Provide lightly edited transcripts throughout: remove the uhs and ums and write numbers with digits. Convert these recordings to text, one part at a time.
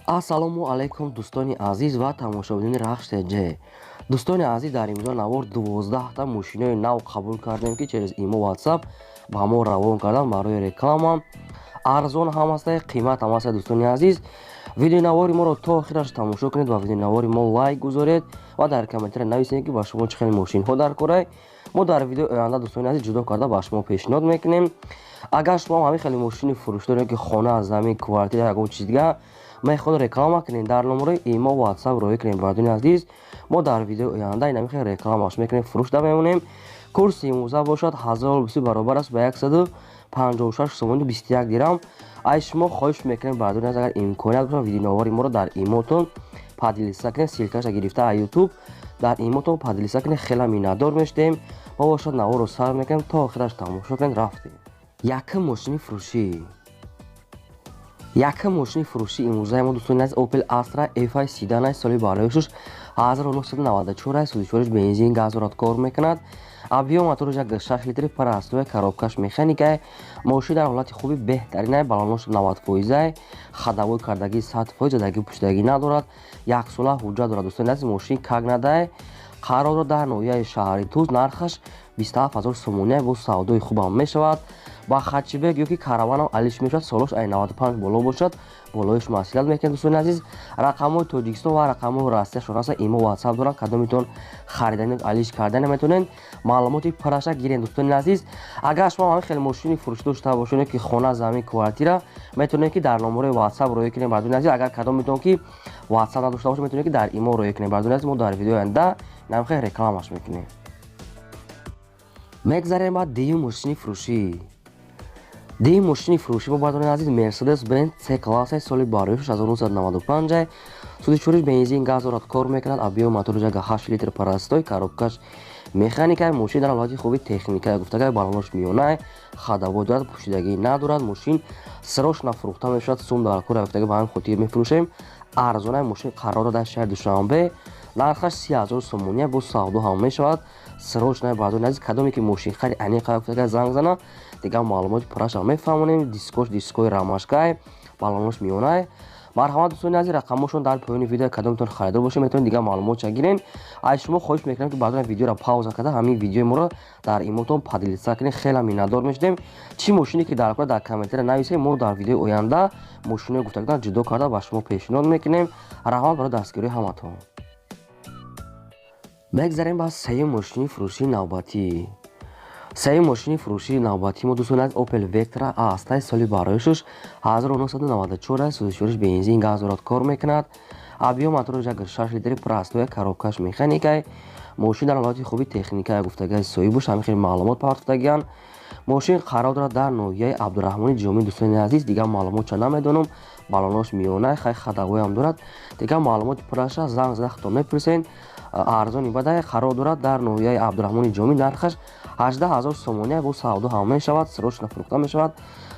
Ассалому алайкум, дӯстони азиз ва тамошобинони Рахш ТЖ. Дӯстони азиз, дар имрӯза навор 12та мошинои нав қабул кардем, ки через имо, WhatsApp ба мо равон кардан барои реклама. Арзон ҳам ҳаста, қимат ҳам ҳаста. Дӯстони азиз, видеои навори моро то охираш тамошо кунед ва видеои навори мо лайк гузоред ва дар комментария нависед, ки ба шумо чӣ хел мошинҳо дар корай. Мо дар видеои оянда, дӯстони азиз, ҷудо карда ба шумо пешниҳод мекунем. Агар шумо ҳамин хеле мошини фурӯш доред, ки хона, замин, квартира, ягон чиз дига мехоҳед реклама кунед, дар номерои имо, WhatsApp роҳӣ кунед. Бардони азиз, мо дар видеои оянда инами хел рекламаш мекунем, фурӯш мемонем. Курси имрӯза бошад 1020 баробар аст ба 156 сомони 21 дирам. Ай шумо хоҳиш мекунем, бардони азиз, агар имконият бошад, видеонавори моро дар имотон поделиться кунед. Ссылкаша гирифта аз Ютуб дар имотон поделиться кунед, хеле миннатдор мешудем. Мо бошад наворро сар мекунем, то охираш тамошо кунед. Рафтем. Якум мошини фурӯшӣ. Якум мошини фурӯши имрӯзаи мо, дӯстони азиз, Opel Astra F седан, соли бароишуш 1994, сӯзишвориш бензин, газ дорад, кор мекунад. Объём мотораш 1,6 литри, простой, коробкаш механикай. Мошин дар ҳолати хуби беҳтаринай, балонош 90 фоизай, ходовой кардагӣ 100%, задагӣ пуштагӣ надорад, яксола ҳуҷҷат дорад. Дӯстони азиз, мошин как надай қарор дар ноҳияи шаҳри Туз, нархаш 27 000 сомония, бо савдои хубам мешавад. Ба хэтчбек ёки караванам алиш мешавад. Солош ай 95 боло бошад, болоиш маслиҳат мекунед. Дӯстони азиз, рақамҳои Тоҷикистон ва рақамҳои Россияшон ҳаста, имо, WhatsApp доранд. Кадомитон харидани, алиш кардани метавонед, маълумоти пурраша гиред. Дӯстони азиз, агар шумо ҳамин хеле мошини фурӯшӣ дошта бошед, ки хона, замин, квартира, метавонед, ки дар номерои WhatsApp роҳӣ кунед. Бардони азиз, агар кадомитон ки WhatsApp надошта бошед, метавонед, ки дар имо роҳӣ кунед. Бардони азиз, мо дар видеои оянда намхел рекламаш мекунем. Мегзарем ба дуюм мошини фурӯшӣ. Дуюм мошини фурӯшӣ мо, бардони азиз, Мерседес Бенз С классаи, соли бароишаш 1995, сӯзишвориш бензин, газ дорад, кор мекунад. Объём мотораш 1,8 литр, простой, коробкаш механикай. Мошин дар ҳолати хуби техникай гуфтагай, балонош миёнай, ходовой дорад, пӯшидагӣ надорад. Мошин срочно фурӯхта мешавад, сум дар кор гуфтагай, ба ҳамин хотир мефурӯшем. Арзонаи мошин қарор дорад дар шаҳри Душанбе, нархаш 30 000 сомония, бо савдо ҳам мешавад. Срочно, бардони азиз, кадоме ки мошинхари аниқа гуфтагай, занг зана, дигар маълумоти пурраша мефаҳмонем. Дискош дискои рамашкай, балонош миёнай. Марҳамат, дӯстони азиз, рақамҳошон дар поёни видео. Кадомтон харидор бошед, метавонед дигар маълумотша гирен. Аз шумо хоҳиш мекунам, ки баъдан видеоро пауза карда, ҳамин видеои моро дар имотон поделиться кунед, хеле миннатдор мешудем. Чӣ мошине ки дар кора, дар комментария нависед, мо дар видеои оянда мошинои гуфтагидан ҷудо карда ба шумо пешниҳод мекунем. Раҳмат барои дастгирии ҳаматон. Мегзарем ба сеюм мошини фурӯшии навбатӣ. Сеюм мошини фурӯшии навбатии мо, дӯстони азиз, Opel Vectra ҳастай, соли бароишуш 1994, сӯзишвориш бензин, газ дорад, кор мекунад. Объём мотораш 1,6 литри, простой, коробкаш механикай. Мошин дар ҳолати хуби техникай гуфтагай, соҳибуш ҳамин хел маълумот партофтагиянд. Мошин қарор дорад дар ноҳияи Абдураҳмони Ҷомӣ. Дӯстони азиз, дигар маълумотша намедонам. Балонош миёнай, хай, ходовойам дорад. Дигар маълумоти пурраша занг зада худтон мепурсед. Арзони бадай қарор дорад дар ноҳияи Абдураҳмони Ҷомӣ, нархаш 18 000 сомония, бо савдо ҳам мешавад, срочно фурӯхта мешавад.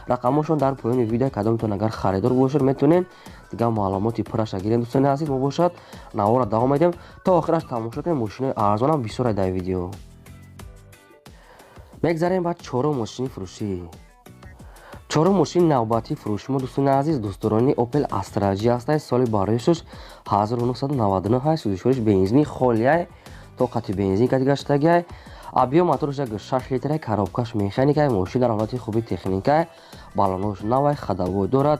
Рақамҳошон дар поёни видео. Кадомтон агар харидор бошед, метавонед дигар маълумоти пурраша гирем. Дӯстони азиз, мо бошад наворро давом медиҳем, то охираш тамошо кунем. Мошинои арзонам бисёре дар видео. Мегзарем ба чорум мошини фурӯшӣ. Чорум мошини навбатии фурӯши мо, дӯстони азиз, дӯстдорони Opel Astra G ҳастай, соли бароишуш 1999, сӯзишвориш бензини холиай, тоқати бензин кати гаштагиай. Объём мотораш 1,6 литрай, коробкаш механикай. Мошин дар ҳолати хуби техникай, балонош навай, ходовой дорад.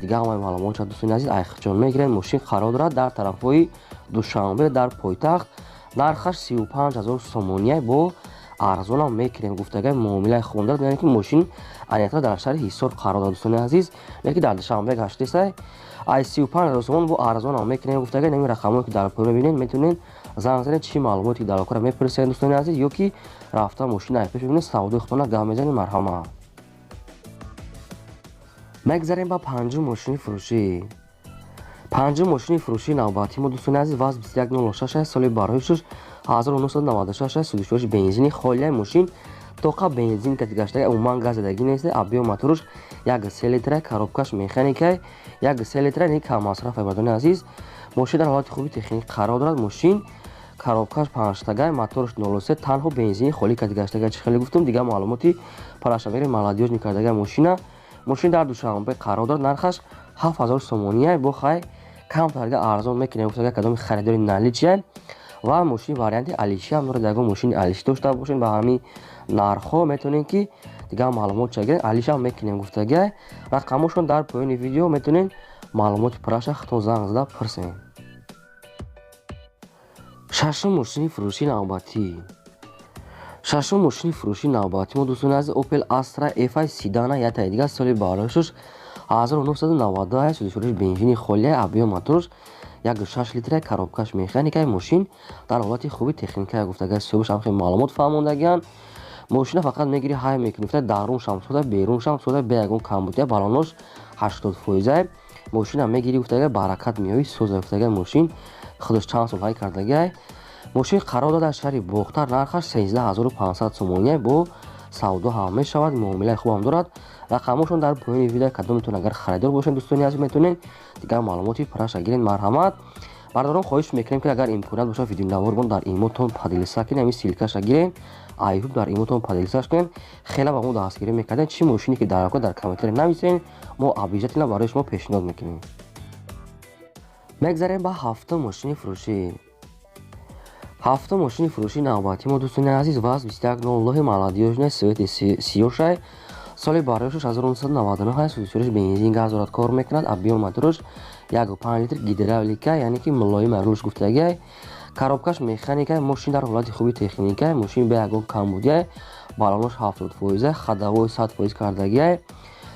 Дигар ҳамаи маълумотша, дӯстони азиз, айхҷон мегиред. Мошин қарор дорад дар тарафҳои Душанбе, дар пойтахт, нархаш 35 000 сомония, бо арзонам мекунем гуфтагай, муомилаи хуб дорад. Яъне ки мошин аниқтар дар шаҳри Ҳисор қарор дорад, дӯстони азиз, леки дар Душанбе гаштесай. Ай 35 000 сомон бо арзонам мекунем гуфтагай. Нами рақамҳое ки дар поён мебинед, метавонед занг занед, чӣ маълумоте ки дар кора мепурсед, дӯстони азиз, ё ки рафта мошина ай пеш бибинед, савдои худтона гап мезанед. Марҳамат. Мегзарем ба панҷум мошини фурӯшӣ. Панҷум мошини фурӯшии навбатии мо, дӯстони азиз, ВАЗ 2106, соли бароишуш 1996, сӯзишвориш бензини холияи. Мошин тоқа бензин кати гаштага, умуман газ задагӣ нест. Объём моторуш 1,3 литра, коробкаш механикай, 1,3 литра ни каммасраф. Бардони азиз, мошин дар ҳолати хуби техникӣ қарор дорад. Мошин коробкаш панҷтагай, моторш 0,3, танҳо бензини холӣ кати гаштага. Чӣ хеле гуфтум, дигар маълумоти параша мегирем. Молодёжный кардага мошина. Мошин дар Душанбе қарор дорад, нархаш 7000 сомония, бо хай. Камтарга арзон мекунем, гуфтага, кадоми харидори наличие. Ва мошини варианти алиши ҳам дорад. Ягон мошини алиши дошта бошед, ба ҳамин нархҳо метавонед, ки дигар маълумот чагиред, алишам мекунем, гуфтага. Рақамошон дар поёни видео, метавонед маълумоти пурраша худтон занг зада пурсед. Шашум мошини фурӯшии навбатӣ. Шашум мошини фурӯшии навбатӣ мо, дӯстони азиз, Opel Astra F седана, ятаи дигар, соли бароишуш 1998, сӯзишвориш бензини холия, объём моторш 1,6 литра, коробкаш механикаи. Мошин дар ҳолати хуби техникая, гуфтага соҳибаш, ҳам хеле маълумот фаҳмондагианд. Мошина фақат мегири, ҳай мекунӣ, гуфта, даруншам сода, беруншам сода, бе ягон камбудия, балонош 80 фоиза. Мошина мегири, гуфтага, баракат меои, соза, гуфтага. Мошин худаш чанд сол ҳай кардагиай. Мошин қарор дод дар шаҳри Бохтар, нархаш 13 500 сомония, бо савдо ҳам мешавад, муомилаи хубам дорад. Рақамошон дар поёни видео. Кадометон агар харидор бошед, дӯстони азиз, метавонед дигар маълумоти пурраша гиред, марҳамат. Бародарон, хоҳиш мекунем, ки агар имконият бошад, видеонавормон дар имотон поделиться кунед, ҳамин ссылкаша гиред, ютуб дар имотон поделиться кунед, хеле ба мо дастгирӣ мекардем. Чӣ мошине ки дар дар комментарий нависед, мо обязательно барои шумо пешниҳод мекунем. Мегзарем ба ҳафтум мошини фурӯшӣ. Ҳафтум мошини фурӯшии навбатӣ мо, дӯстони азиз, ВАЗ 2109 молодёжный, цвети сиёшай, соли бароишаш 1999, сӯзишвориш бензин, газ дорад, кор мекунад. Объём моторш 1,5 литр, гидравлика, яъне ки мулоим рулш, гуфтагиай. Коробкаш механика. Мошин дар ҳолати хуби техника, мошин бе ягон камбудиай, балонош 70 фоиза, ходовой 100 фоиз кардагиай,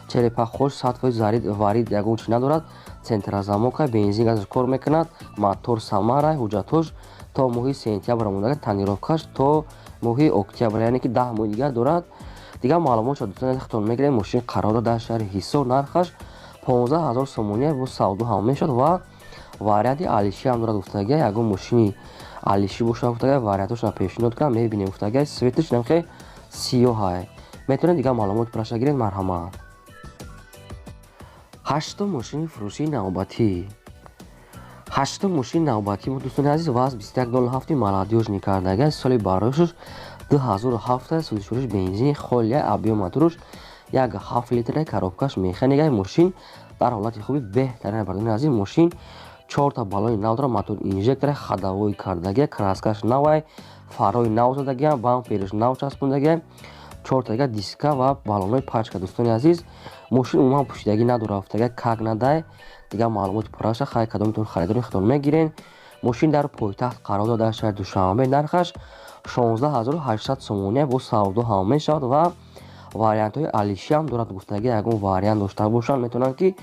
черепахош 100 фоиз, варид ягон чи надорад, центрозамока, бензин, газаш кор мекунад, мотор Самара. Ҳуҷҷатҳош то моҳи сентябр монда, тонировкаш то моҳи октябр, яъне ки 10 моҳи дигар дорад. Дигар маълумотшо, дӯстон, худтон мегиред. Мошин қарор дод дар шаҳри Ҳисор, нархаш 15 000 сомония, бо савдо ҳам мешавад ва варианти алишӣ ҳам дорад, гуфтагия. Ягон мошини алишӣ бошад, гуфтагия, вариантошро пешниҳод кунам, мебинем, гуфтагия. Цветаш намхе сиёҳай. Метавонед дигар маълумот пурраша гиред, марҳамат. Ҳаштум мошини фурӯшии навбатӣ. Ҳаштум мошини навбатӣ мо, дӯстони азиз, ВАЗ 2107 молодёжный кардагия, соли бароишуш 2007, сӯзишвориш бензини холия, объём моторуш 1,7 литра, коробкаш механика. Мошин дар ҳолати хуби беҳтарин. Бардони азиз, мошин чорта балони нав дорад, мотор инжектора, ходовой кардагия, краскаш навай, фарои нав задагия, бампериш нав часпондагия, чортага диска ва балонҳои пачка. Дӯстони азиз, мошин умуман пӯшидагӣ надорад, гуфтага, как надай. Дигар маълумоти пурраша, хай, кадомитон харидори, худтон мегирен. Мошин дар пойтахт қарор дод, дар шаҳри Душанбе, нархаш 16 800 сомония, бо савдо ҳам мешавад ва вариантҳои алишӣ ҳам дорад, гуфтагӣ. Ягон вариант дошта бошанд, метавонанд, ки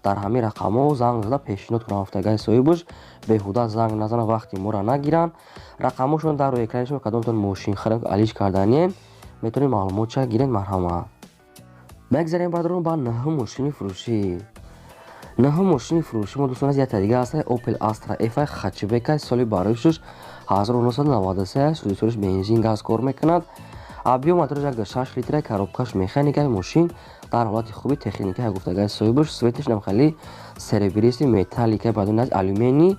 дар ҳамин рақамҳо занг зада пешниҳод кунанд, гуфтагии соҳибаш. Беҳуда занг назананд, вақти моро нагиранд. Рақамҳошон дар рӯи экрани шумо. Кадомтон мошин харид, алиш карданиен, метавонед маълумотша гиред, марҳамат. Мегзарем, бародарон, ба нӯҳум мошини фурӯшӣ. Нӯҳум мошини фурӯшӣ мо, дӯстон, аз якта дига аст, Opel Astra F хэтчбека, соли бароишуш 1993, сӯзишвориш бензин, газ, кор мекунад. Объём мотораш 1,6 литра, коробкаш механика. Мошин дар ҳолати хуби техника, гуфтагаи соҳибаш. Цветаш намхали серебристый металлика, баъдон аз алюминий.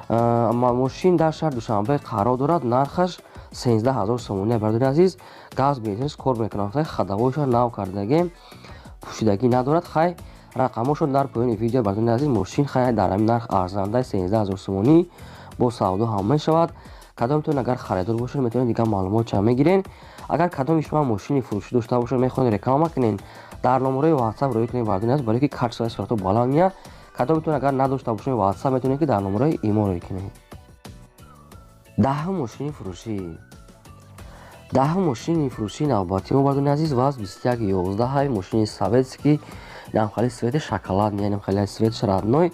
Мошин дар шаҳри Душанбе қарор дорад, нархаш 13 000 сомония. Бардори азиз, газ, бензинаш кор мекунад, ходовойша нав кардагем, пӯшидагӣ надорад. Хай, рақамҳошон дар поёни видео. Бардори азиз, мошин, хай, дар ҳамин нарх арзандаи 13 000 сомонӣ, бо савдо ҳам мешавад. Кадомтон агар харидор бошед, метавонед дигар маълумотча мегирен. Агар кадоми шумо мошини фурӯшӣ дошта бошед, мехоҳед реклама кунед, дар номерои WhatsApp рӯй кунед, бардори азиз, барои ки качествои суратҳо баланд меяд. Кадомитон агар надошта бошед WhatsApp, метавонед, ки дар номерои имо рӯй кунед. Даҳум мошини фурӯшӣ. Даҳум мошини фурӯшии навбатӣ мо, бардони азиз, ВАЗ 2111, мошини советский, намхали цвети шоколадный, намхали цвети родной,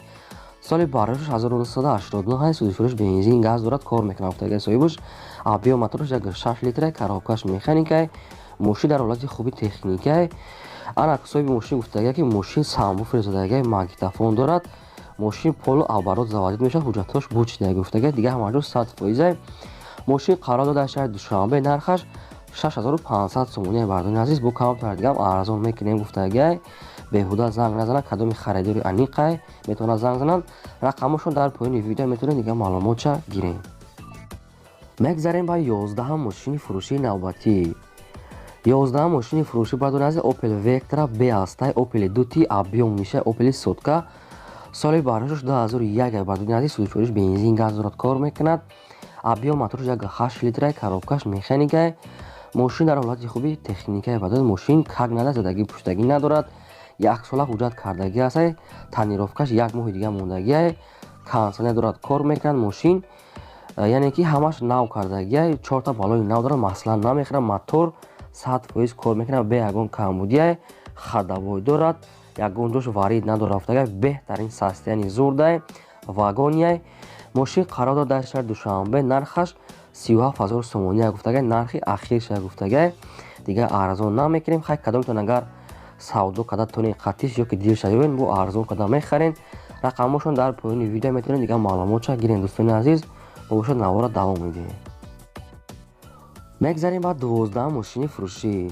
соли бароишаш 1989, сӯзишвориш бензин, газ дорад, кор мекунад, гуфтагаи соҳибаш. Объём мотораш 1,6 литра, коробкаш механикай. Мошин дар ҳолати хуби техникай. Ана соҳиби мошин гуфтагия, ки мошин сабвуфер задагиай, магнитофон дорад. Мошин полуоборот заводить мешавад, ҳуҷҷатҳош бучида, гуфтагия, дигар ҳамаҷо 100 фоиза. Мошин қарор дод дар шаҳри Душанбе, нархаш 6500 сомони. Бардони азиз, бо камтар дигам арзон мекунем, гуфтагиай. Беҳуда занг назанад, кадоми харидори аниқай метавонад занг занад. Рақамҳошон дар поёни видео, метавонед дигар маълумотша гирем. Мегзарем ба 11-ҳам мошини фурӯшии навбатӣ. 11-ҳам мошини фурӯшӣ, бардони азиз, Opel Vectra B ҳастай, Opel 2T объём миша, Opel сотка. Соли бардошташ 2001, бардони азиз, сӯзишвориш бензин, газ дорад, кор мекунад. Объём моторш 1,8 литрай, коробкаш механикай. Мошин дар ҳолати хуби техникай, бардони, мошин как надо, задагӣ пуштагӣ надорад. Як сола ҳуҷҷат кардагӣ ҳастай, тонировкаш як моҳи дига мондагиай. Кондиционер дорад, кор мекунад мошин, яъне ки ҳамаш нав кардагиай, чорта баллони нав дорад, масла намехӯрад, мотор 100% кор мекунад, бе ягон камбудиай, ходовой дорад, ягон ҷош варид надорад, рафтагай, беҳтарин состояние зурдай, вагонияй. Мошин қарор дорад дар шаҳри Душанбе, нархаш 37 000 сомония гуфтагай, нархи ахирша гуфтагай, дигар арзон намекунем. Хай, кадомтон агар савдо карда тонед қатиш ё ки дилша ёбен, бо арзон карда мехарен. Рақамошон дар поёни видео, метавонед дигар маълумотша гирен. Дӯстони азиз, бошад, навора давом медиҳем. Мегзарем ба 12 мошини фурӯшӣ.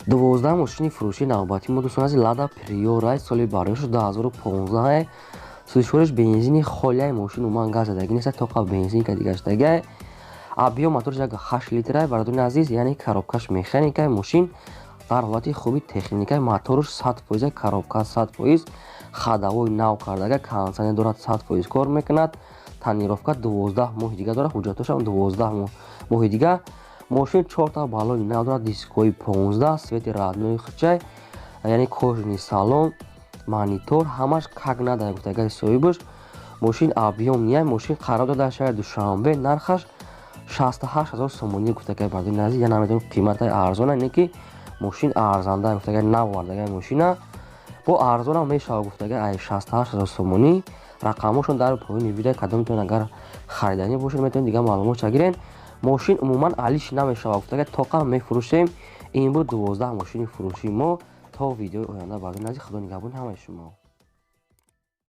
12 мошини фурӯшии навбатии мо, дӯстони азиз, Лада Приорай, соли бардошташ 2015, сӯзишвориш бензини холияи, мошин умуман газ задагӣ нест, тоқа бензин кади гаштагиай. Объём моторш 1,8 литрай, бародарони азиз, яъне коробкаш механикай. Мошин дар ҳолати хуби техникай, моторш 100%, коробка 100%, ходовой нав кардага, кондиционер дорад, 100% кор мекунад. Тонировка 12 моҳи дига дорад, ҳуҷҷатошам 12 моҳи дига. Мошин чорта баллони нав дорад, дискои 15, цвети родной хичай, яъне кожаный салон, монитор, ҳамаш как надо гуфтагаи соҳибаш. Мошин объёмный. Мошин қарор дорад дар шаҳри Душанбе, нархаш 68 000 сомонӣ гуфтагай, бардони азиз. Я намедонам, қиматай арзона не ки мошин арзанда гуфтагай, нав овардагай мошина, бо арзонам мешава гуфтагай, ай 68 000 сомонӣ. Рақамошон дар поёни видео, кадомтон агар хариданӣ бошед, метавонед дигар маълумотша гирен. Мошин умуман алиш намешава гуфтагай, тоқа мефурӯшем. Ин буд 12 мошини фурӯшии мо. То видеои оянда, бардони азиз, худо нигаҳбони ҳамаи шумо.